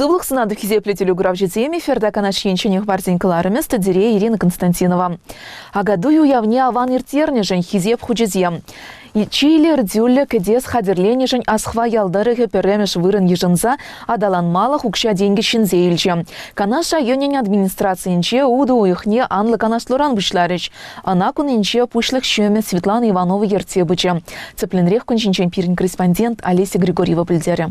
Сывлӑх сунатӑп хисеплӗ телекуравҫӑсем, эфирта Канаш ен ҫӗнӗ хыпарсен кӑларӑмӗ студире Ирина Константинова. Акатуй уявне аван ирттернӗшӗн хисеп хучӗсем. Чи илӗртӳллӗ кӗтес хатӗрленӗшӗн Асхва ял тӑрӑхӗ пӗрремӗш вырӑн йышӑнса аталанмалӑх укҫа-тенкӗ ҫӗнсе илчӗ. Канаш районӗн администрацийӗнче утӑ уйӑхне анлӑ канашлуран пуҫларӗҫ. Ӑна кунӗнче пуҫлӑх ҫумӗ Светлана Иванова ертсе пычӗ. Тӗплӗнрех кун ҫинчен пирӗн корреспондент Олеся Григорьева пӗлтерӗ.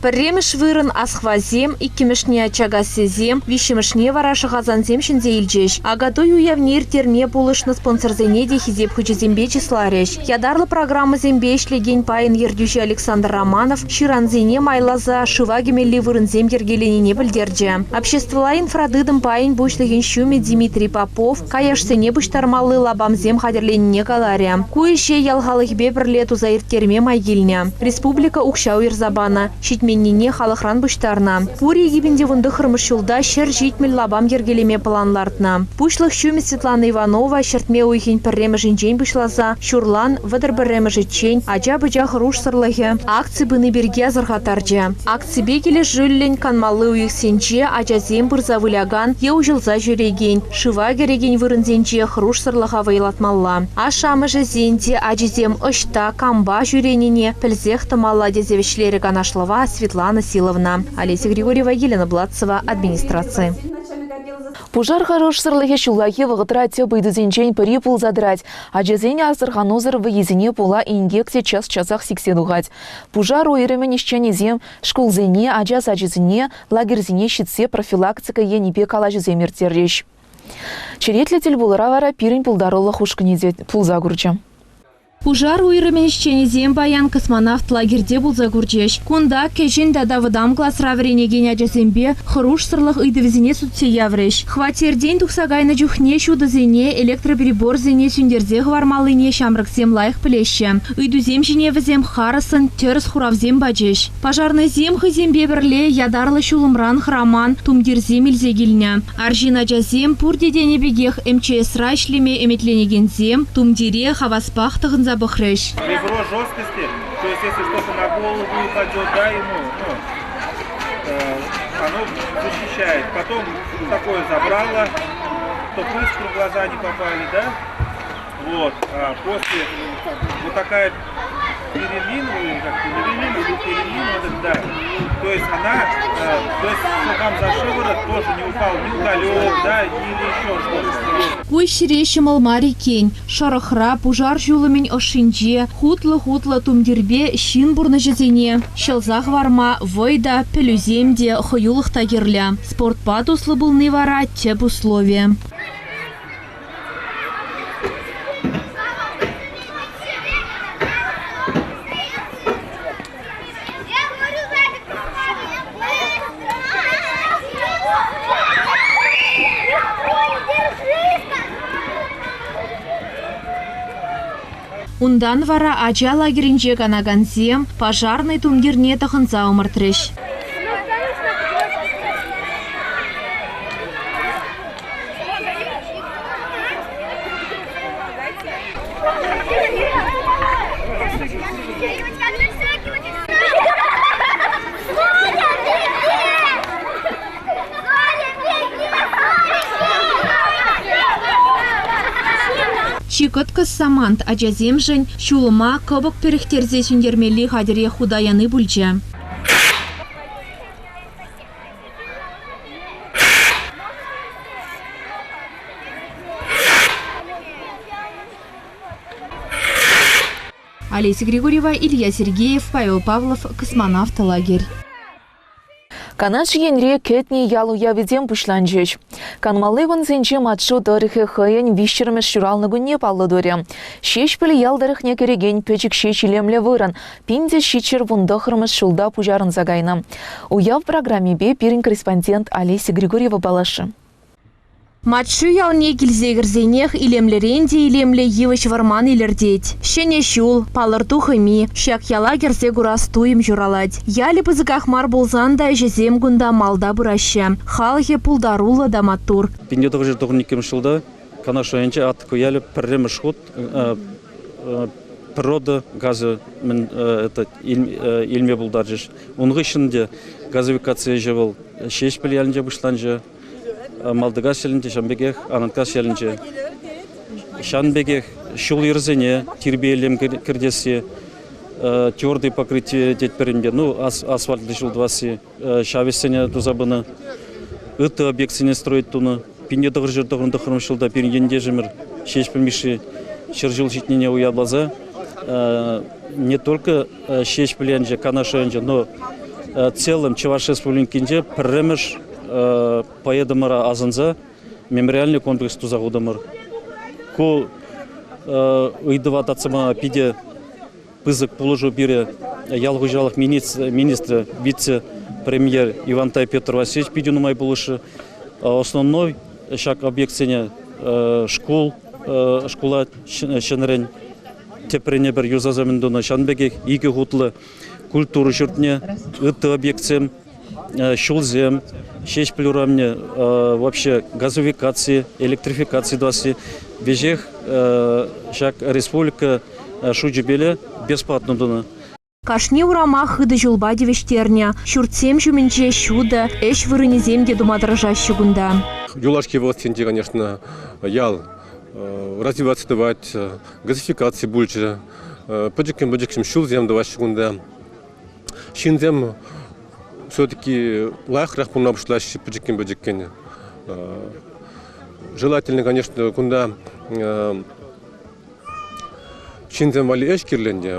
Пӗрремӗш вырӑн Асхвасем, иккӗмӗшне Ачакассисем, виҫҫӗмӗшне вара Шӑхасансем ҫӗнсе илчӗҫ. Акатуй уявне ирттерме пулӑшнӑ спонсорсене те хисеп хучӗсемпе чысларӗҫ. Ятарлӑ программӑсемпе ӗҫлекен пайӑн ертӳҫи Александр Романов ҫырансене майласа шыва кӗмелли вырӑнсем йӗркеленине пӗлтерчӗ. Обществӑлла инфратытӑм пайӗн пуҫлӑхӗн ҫумӗ Дмитрий Попов каяшсене пуҫтармалли лапамсем хатӗрленине каларӗ. Ку ӗҫе ял халӑхӗпе пӗрле туса ирттерме май килнӗ. Республика укҫа уйӑрса панӑ, ҫитменнине халӑхран пуҫтарнӑ. Пур 2019 ҫулта 170 лапам йӗркелеме план лартнӑ. Пуҫлӑх ҫумӗ Светлана Иванова ҫӗртме уйӑхӗн пӗрремӗшӗнчен пуҫласа ҫурлан 31-мӗшӗччен ача-пӑча хӑрушсӑрлӑхӗ акци пыни пирки асӑрхаттарчӗ. Акципе килӗшӳллӗн канмалли уйӑхсенче ачасем пырса вылякан е уҫӑлса ҫӳрекен, шыва кӗрекен вырӑнсенче хӑрушсӑрлӑха вӑйлатмалла. Ашшӗ-амӑшӗсен те ачисем ӑҫта, кампа ҫӳренине пӗлсех тӑмалла тесе вӗҫлерӗ канашлӑва Светлана Силовна. Олеся Григорьева, Елена Бладцева, администраци. Пушар хӑрушсӑрлӑхӗ ҫуллахи вӑхӑтра тӗп ыйтусенчен пӗри пулса тӑрать. Ачасен асӑрханусӑр вӑййисене пула инкек те час-часах сиксе тухать. Пушар уйрӑмӗн ӗҫченӗсем шкулсене, ача сачӗсене, лагерьсене ҫитсе профилактика енӗпе калаҫусем ирттерчӗҫ. Черетлӗ тӗлпулура вара пирӗн пултарулӑх ушкӑнӗ те пулса курчӗ. Пушар уйрӑмӗн ӗҫченӗсем паян космонавт лагерьте пулса курчӗҫ. Кунта кӗҫӗн тата вӑтам класра вӗренекен ачасемпе хӑрушсӑрлӑх ыйтӑвӗсене сӳтсе яврӗҫ. Хваттерте тухса кайнӑ чухне ҫутӑсене, электроприборсене сӳнтерсе хӑвармаллине ҫамрӑксем лайӑх пӗлеҫҫӗ. Ыйтусем ҫине вӗсем харӑссӑн тӗрӗс хуравсем пачӗҫ. Пожарнӑйсем хӑйсемпе пӗрле ятарлӑ ҫулӑмран хӑраман тумтирсем илсе килнӗ. Арҫын ачасем пурте тенӗ пекех МЧСра ӗҫлеме ӗмӗтленекенсем тумтире хаваспах тӑхӑнса пӑхрӗҫ. Ребро жесткости, то есть если что-то на голову упадет, да, ему, ну, оно защищает. Потом такое забрало, чтобы искры в глаза не попали, да. Вот, а после вот такая перелин, как перелин или перелин, вот это, да. То есть она, то есть вам за шиворот тоже не упал ни уголек, да, или еще что-то. Ку ӗҫре ҫӑмӑл мар иккен. Шӑрӑхра, пушар ҫулӑмӗн ӑшшинче хутлӑ-хутлӑ тумтирпе ҫын пурнӑҫӗсене ҫӑлса хӑварма вӑй та, пӗлӳсем те, хӑюлӑх та кирлӗ. Спортпа туслӑ пулни вара тӗп услови. Унтан вара ача лагерӗнче канакансем пожарнӑй тумтирне тӑхӑнса ӑмӑртрӗҫ. Чи кӑткӑс самант ачасемшӗн ҫулӑма кӑпӑк пӗрӗхтерсе сӳнтермелли хатӗре хута яни пулчӗ. Олеся Григорьева, Илья Сергеев, Павел Павлов, Космонавт лагерь. Канаш енре кӗтнӗ ял уявӗсем пуҫланчӗҫ. Канмалли кунсенче Матшу тӑрӑхӗ хӑйӗн виҫҫӗрмӗш ҫуралнӑ кунне паллӑ турӗ. Ҫеҫпӗл ял тӑрӑхне кӗрекен пӗчӗк ҫеҫ илемлӗ вырӑн 1719 ҫулта пуҫарӑнса кайнӑ. Уяв программипе пирӗн корреспондент Олеся Григорьева паллашрӗ. Матшу ялне килсе кӗрсенех илемлӗрен те илемлӗ йывӑҫ вӑрман илӗртет. Ҫӗнӗ ҫул, палӑрту хӑми, ҫак яла кӗрсе курас туйӑм ҫуралать. Ялӗ пысӑках мар пулсан та ӗҫӗсем кунта малта пыраҫҫӗ. Халӑхӗ пултаруллӑ та маттур. 1992 ҫулта Канаш районӗнчи Атӑку ялӗ пӗрремӗш хут. Природа газӗ илме пултарчӗҫ. Ун хыҫҫӑн те газификаци ӗҫӗ вӑл Ҫеҫпӗл ялӗнче пуҫланчӗ, Малтикас ялӗнче, ҫавӑн пекех Анаткас ялӗнче. Ҫавӑн пекех ҫул-йӗрсене тирпей-илем кӗртесси, твердый покрытие тетпӗр ӗнтӗ, ну, асфальтлӑ ҫул тӑвасси, ҫав ӗҫсене туса пынӑ. Ытти объектсене строить тунӑ. 1999 ҫулта пирӗн ентешӗмӗр Ҫеҫпӗл Мишши 100 ҫул ҫитнине уявласа не только Ҫеҫпӗл янчӗ, Канаш районӗнче, но целым Чӑваш Республикинче пӗрремӗш поэтӑмӑра асӑнса мемориальный комплекс туса хутӑмӑр. Ку ыйтӑва татса пама питӗ пысӑк пулӑшу пире ял хуҫалӑх министрӗ, вице-премьер Ивантай Петр Васильевич питӗ нумай пулӑшрӗ. Основной ҫак объектсене шкул, шкула ҫӗнӗрен тӗпрене пӗр юсаса мӗн тунӑ, ҫавӑн пекех икӗ хутлӑ культура ҫуртне, ытти объектсем, ҫулсем, Ҫеҫпӗл урамне вообще газификаци, электрификаци тӑвасси веҫех ҫак республика шучӗпеле бесплатно тунӑ. Кашни урама хытӑ ҫулпа тивӗҫтернӗ. Ҫуртсем ҫумӗнче ҫутӑ, ӗҫ вырӑнӗсем те тума тӑрӑшаҫҫӗ кунта. Юлашки вӑхӑтсенче, конечно, ял развиваться тӑвать, газификаци пулчӗ, пӗчӗккӗн-пӗчӗккӗн ҫулсем тӑваҫҫӗ кунта. Ҫынсем все-таки лайӑхрах пулма пуҫлаҫҫӗ пӗчӗккӗн-пӗчӗккӗн. Желательно, конечно, кунта ҫынсем валли ӗҫ кирлӗ ӗнтӗ.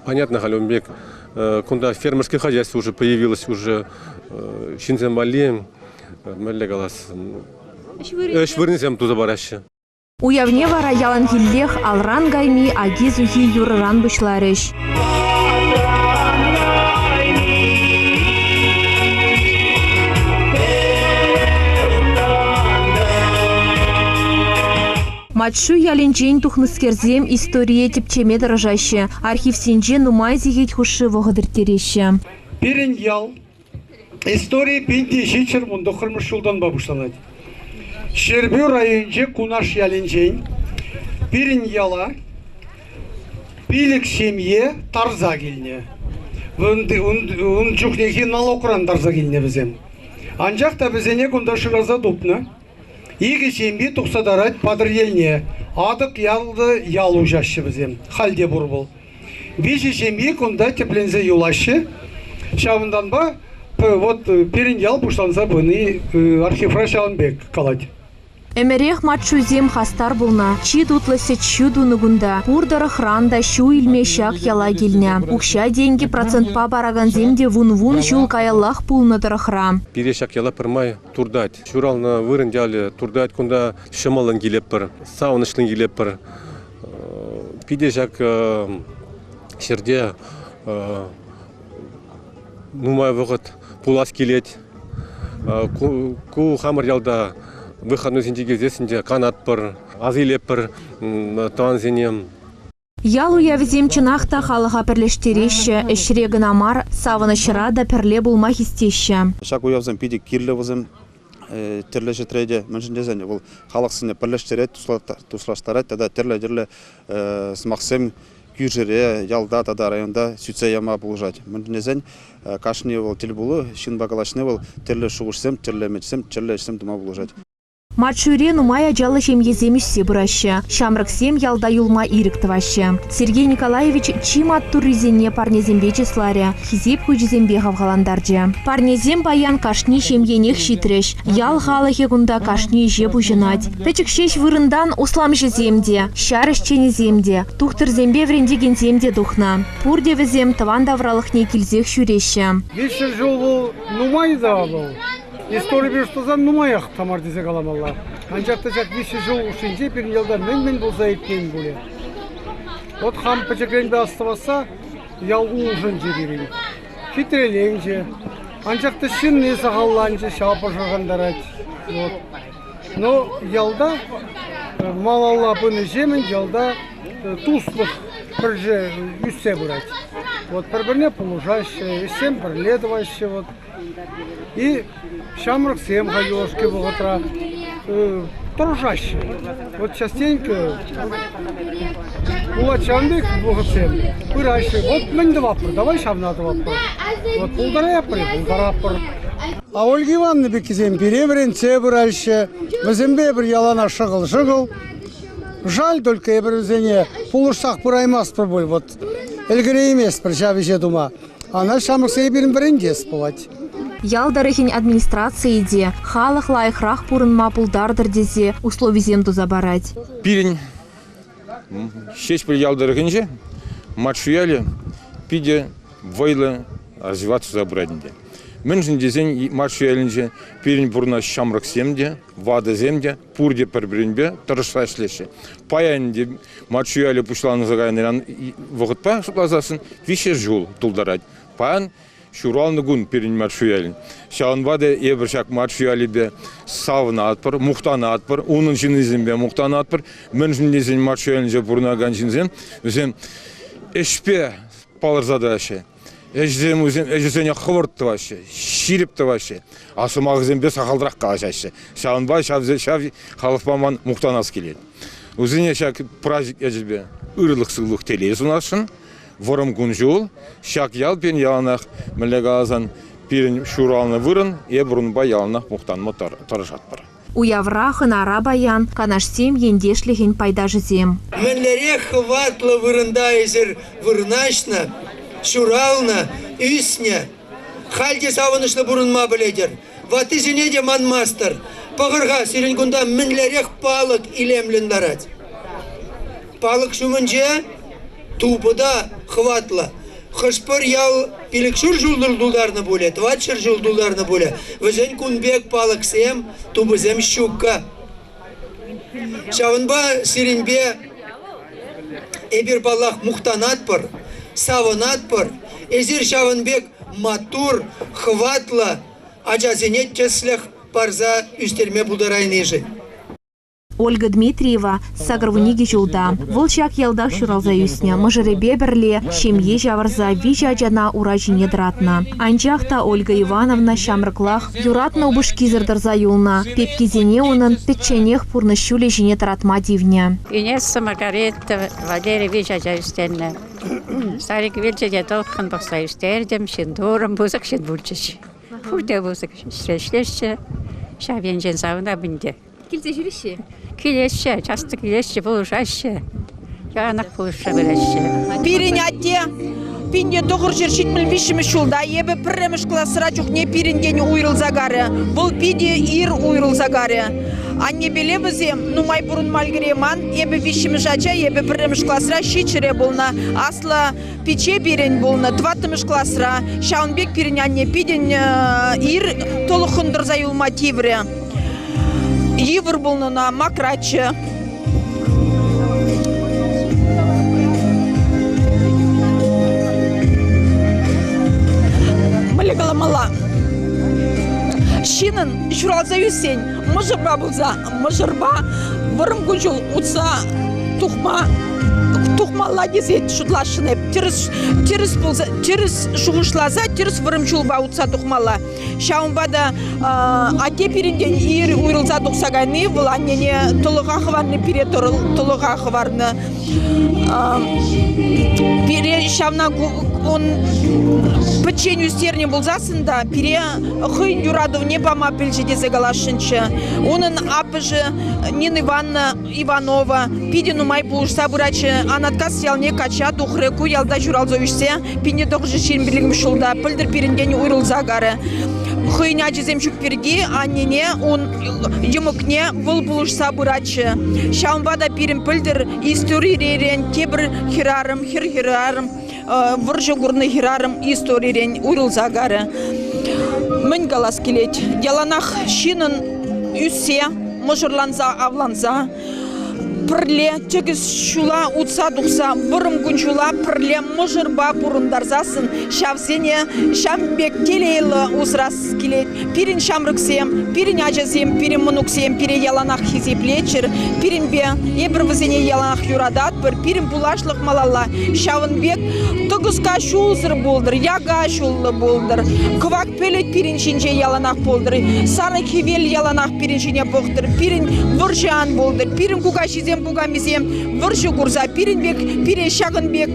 Понятно, халь ун пек кунта фермерское хозяйство уже появилось уже ҫынсем валли мӗнле калас ӗҫ вырӑнӗсем туса параҫҫӗ. Уявне вара яланхиллех алран кайми аки-сухи юрӑран пуҫларӗҫ. Матьшу ялӗнчен тухнӑскерсем историе тӗпчеме тӑрӑшаҫҫӗ, архивсенче нумай сехет хушши вӑхӑт ирттереҫҫӗ. Пирӗн ял историйӗ 1719 ҫултанпа пуҫланать. Ҫӗрпӳ районӗнче Кунаш ялӗнчен пирӗн яла пилӗк ҫемье тарса килнӗ. Ун чухнехи налогран тарса килнӗ вӗсем. Анчах та вӗсене кунта шыраса тупнӑ. Икӗ ҫемье тухса тарать Патӑрьелне. Атӑк яллӑ ял уҫаҫҫӗ вӗсем. Халь те пур вӑл. Виҫӗ ҫемье кунта тӗпленсе юлаҫҫӗ. Ҫавӑнтанпа вот пирӗн ял пуҫланса пыни архивра ҫавӑн пек калать. Ӗмӗрех матчусем хастар пулнӑ. Чи тутлӑ сӗт-ҫу тунӑ кунта. Пур тӑрӑхран та ҫу илме ҫак яла килнӗ. Укҫа-тенкӗ процентпа паракансем те вун-вун ҫул каяллах пулнӑ тӑрӑхра. Пире ҫак яла пӗрмай туртать. Ҫуралнӑ вырӑн ялӗ туртать. Кунта ҫӑмӑллӑн килетпӗр, савӑнӑҫлӑн килетпӗр. Питӗ ҫак ҫӗрте нумай вӑхӑт пулас килет. Ку хамӑр ялта выходнойсенче килсессӗн те канатпӑр, ас илетпӗр тӑвансене. Ял уявӗсем чӑнах та халӑха пӗрлештереҫҫӗ, ӗҫре кӑна мар, савӑнӑҫра та пӗрле пулма хистеҫҫӗ. Ҫак уявсем питӗ кирлӗ вӗсем тӗрлӗ ҫӗртре те, мӗншӗн тесен вӑл халӑхсене пӗрлештерет, туслаштарать тата тӗрлӗ-тӗрлӗ сӑмахсем кӳршӗре, ялта тата районта сӳтсе яма пулӑшать. Мӗншӗн тесен кашни вӑл тӗлпулу, ҫынпа калаҫни вӑл тӗрлӗ шухӑшсем, тӗрлӗ ӗмӗтсем, тӗрлӗ ӗҫсем тума пулӑшать. Матьшӳре нумай ачаллӑ ҫемьесем ӳссе пыраҫҫӗ. Ҫамрӑксем ялта юлма ирӗк тӑваҫҫӗ. Сергей Николаевич чи маттуррисене парнесемпе чысларӗ, хисеп хучӗсемпе хавхалантарчӗ. Парнесем паян кашни ҫемьенех ҫитрӗҫ. Ял халӑхӗ кунта кашни ӗҫе пуҫӑнать. Пӗчӗк ҫеҫ вырӑнтан усламҫӑсем те, ҫар ӗҫченӗсем те, тухтӑрсемпе вӗрентекенсем те тухнӑ. Пурте вӗсем тӑван тавралӑхне килсех ҫӳреҫҫӗ. Виҫҫӗр ҫул вӑл нумай та вӑл. Историпе шутласан нумаях та мар тесе каламалла. Анчах та ҫак виҫҫӗ ҫул хушшинче пирӗн ялта мӗн-мӗн пулса иртмен пулӗ. Вот хам пӗчӗкренпе астӑвасса ял улшӑнчӗ пирӗн. Хитреленчӗ. Анчах та ҫынни сахалланчӗ, ҫав пӑшӑрхантарать. Вот. Но ялта малалла пынӑҫемӗн ялта туслӑх пӗрчӗ ӳссе пырать. Вот пӗр-пӗрне пулӑшаҫҫӗ, ӗҫсем пӗрле тӑваҫҫӗ. Вот. И ҫамрӑксем халь юлашки вӑхӑтра тӑрӑшаҫҫӗ. Вот частенько Пулать ҫавӑн пек вӑхӑтсем пыраҫҫӗ. Вот мӗн тӑватпӑр, давай ҫавна тӑватпӑр. Вот пултараятпӑр-и, пултаратпӑр. А Ольга Ивановна пеккисем пире вӗрентсе пыраҫҫӗ. Вӗсемпе эпир яланах шӑкӑл-шӑкӑл. Жаль только эпир вӗсене пулӑшсах пыраймастпӑр пуль. Вот ӗлкӗрейместпӗр ҫав ӗҫе тума. Ана ҫамрӑксене пирӗн вӗрентес пулать. Ял тӑрӑхӗн администрацийӗ те халӑх лайӑхрах пурӑнма пултартӑр тесе условисем туса парать. Пирӗн Ҫеҫпӗл ял тӑрӑхӗнче Матшу ялӗ питӗ вӑйлӑ развиваться туса пырать ӗнтӗ. Мӗншӗн тесен Матшу ялӗнче пирӗн пурӑнас ҫамрӑксем те, ватӑсем те пурте пӗр-пӗринпе тӑрӑшса ӗҫлеҫҫӗ. Паян ӗнтӗ Матшу ялӗ пуҫланса кайнӑран вӑхӑтпа шутласассӑн виҫҫӗ ҫул тултарать. Паян ҫуралнӑ кун пирӗн Матшу ялӗн. Ҫавӑнпа та эпир ҫак Матшу ялӗпе савӑнатпӑр, мухтанатпӑр, унӑн ҫыннисемпе мухтанатпӑр. Мӗншӗн тесен Матшу ялӗнче пурӑнакан ҫынсем вӗсем ӗҫпе палӑрса тӑраҫҫӗ. Ӗҫсем вӗсем ӗҫӗсене хӑвӑрт тӑваҫҫӗ, ҫирӗп тӑваҫҫӗ, а сӑмахӗсемпе сахалрах калаҫаҫҫӗ. Ҫавӑнпа ҫав, ҫав халӑхпа ман мухтанас килет. Вӗсене ҫак праздник ячӗпе ырлӑх-сывлӑх телей сунасшӑн. Вӑрӑм кун-ҫул. Ҫак ял пирӗн яланах, мӗнле каласан, пирӗн ҫуралнӑ вырӑн, эпир унпа яланах мухтанма тӑрӑшатпӑр. Уявра хӑнара паян Канашсем ентешлӗхӗн пайташӗсем. Мӗнлерех хӑватлӑ вырӑнта эсир вырнаҫнӑ, ҫуралнӑ, ӳснӗ. Халь те савӑнӑҫлӑ пурӑнма пӗлетӗр. Ваттисене те манмастӑр. Пӑхӑр-ха, сирӗн кунта мӗнлерех палӑк илемлӗн ларать. Палӑк ҫумӗнче тупӑ та хӑватлӑ. Хӑш-пӗр ял пилӗкҫур ҫул тултарнӑ пулӗ, тӑватҫӗр ҫул тултарнӑ пулӗ. Вӗсен кун пек палӑксем, тупӑсем ҫукка. Ҫавӑнпа сирӗнпе эпир, паллах, мухтанатпӑр, савӑнатпӑр. Эсир ҫавӑн пек маттур, хӑватлӑ ачасене тӗслӗх парса ӳстерме пултарайнишӗн. Ольга Дмитриева 82 ҫулта. Вӑл ҫак ялтах ҫуралса ӳснӗ. Мӑшӑрӗпе пӗрле ҫемье ҫавӑрса виҫӗ ачана ура ҫине тӑратнӑ. Анчах та Ольга Ивановна ҫамрӑклах юратнӑ упӑшкисӗр тӑрса юлнӑ. Пепкисене унӑн пӗчченех пурнӑҫ ҫулӗ ҫине тӑратма тивнӗ. Инесса Маргарита Валерий виҫ ача ӳстернӗ. Старик вилчӗ те тӑлӑххӑн пӑхса ӳстертӗм, ҫын турӑм, пысӑк ҫын пулчӗҫ. Пурте пысӑк ӗҫре ӗҫлеҫҫӗ. Ҫав енчен савӑнап ӗнтӗ. Килсе ҫӳреҫҫӗ? Килеҫҫӗ, часто килеҫҫӗ, пулӑшаҫҫӗ. Яланах пулӑшса пыраҫҫӗ. Пирӗн атте 1973 ҫулта эпӗ пӗрремӗш класра чухне пирӗнтен уйрӑлса карӗ. Вӑл питӗ ир уйрӑлса карӗ. Аннепеле вӗсем нумай пурӑнма ӗлкӗрейман. Эпӗ виҫҫӗмӗш ача, эпӗ пӗрремӗш класра ҫиччӗре пулнӑ. Аслӑ пичче пирӗн пулнӑ тӑваттӑмӗш класра. Ҫавӑн пек пирӗн анне питӗн ир тӑлӑххӑн тӑрса юлма тиврӗ. Йывӑр пулнӑ ӑна, макратчӗ. Мӗнле каламалла? Ҫынӑн ҫуралса ӳссен мӑшӑрпа пулса, мӑшӑрпа вӑрӑм кун-ҫул утса тухма тухмалла тесе шутласшӑн эп. Тӗрӗс, тӗрӗс пулса, тӗрӗс шухӑшласа, тӗрӗс вӑрӑм ҫулпа утса тухмалла. Ҫавӑнпа та атте пирӗнтен ир уйрӑлса тухса кайни вӑл аннене тӑлӑха хӑварни пире тӑлӑха хӑварнӑ. Пире ҫавна он пӗччен ӳстернӗ пулсассӑн та пире хӑйӗн юратӑвне пама пӗлчӗ тесе каласшӑнччӗ. Унӑн аппӑшӗ Нина Ивановна Иванова питӗ нумай пулӑшса пыратчӗ. Анаткас ялне качча тухрӗ. Ку ялта ҫуралса ӳссе 1925 ҫулта пӗлтӗр пирӗнтен уйрӑлса карӗ. Хӑйӗн ачисем ҫук пирки аннене, ун йӑмӑкне вӑл пулӑшса пыратчӗ. Ҫавӑнпа та пирӗн пӗлтӗр историрен тепӗр хӗрарӑм, хӗр-хӗрарӑм, вӑрҫӑ курнӑ хӗрарӑм историрен уйрӑлса карӗ. Мӗн калас килет, яланах ҫыннӑн ӳссе, мӑшӑрланса, авланса пӗрле тӗкӗс ҫула утса тухса вӑрӑм кун-ҫула пӗрле мӑшӑрпа пурӑнтарсассӑн ҫавсене ҫав пек телейлӗ усрас килет. Пирӗн ҫамрӑксем, пирӗн ачасем, пирӗн мӑнуксем пире яланах хисеплеччӗр. Пирӗнпе эпир вӗсене яланах юрататпӑр. Пирӗн пуласлӑх малалла ҫавӑн пек тӑкӑска ҫулсӑр пултӑр, яка ҫуллӑ пултӑр. Кӑвак пӗлӗт пирӗн ҫинче яланах пултӑр. Сарӑ хӗвел яланах пирӗн ҫине пӑхтӑр. Пирӗн вӑрҫӑ ан пултӑр. Пирӗн кукаҫисем. Кукаҫисем, кукамисем вӑрҫӑ курса пирӗн пек, пире ҫакӑн пек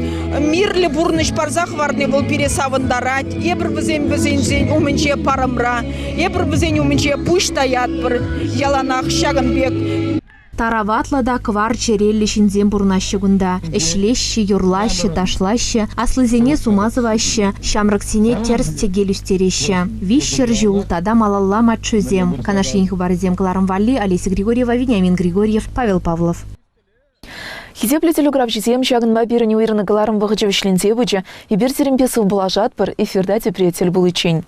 мирлӗ пурнӑҫ парса хӑварни вӑл пире савӑнтарать. Эпир вӗсен вӗсенсен умӗнче парӑмра, эпир вӗсен умӗнче пуҫ таятпӑр яланах ҫакӑн пек. Тараватлӑ та кӑвар чӗреллӗ ҫынсем пурӑнаҫҫӗ кунта. Ӗҫлеҫҫӗ, юрлаҫҫӗ, ташлаҫҫӗ, аслисене сума сӑваҫҫӗ, ҫамрӑксене тӗрӗс-тӗкел ӳстереҫҫӗ. 300 ҫул тата малалла маччусем. Канаш ен хыпарӗсем кӑларӑм валли Олеся Григорьева, Вениамин Григорьев, Павел Павлов. Хисеплӗ телекуравҫӑсем, ҫакӑнпа пирӗн уйрӑннӑ кӑларӑм вӑхӑчӗ вӗҫленсе пычӗ. Эпир сирӗнпе сывпуллашатпӑр, эфирта тепре тӗл пуличчен.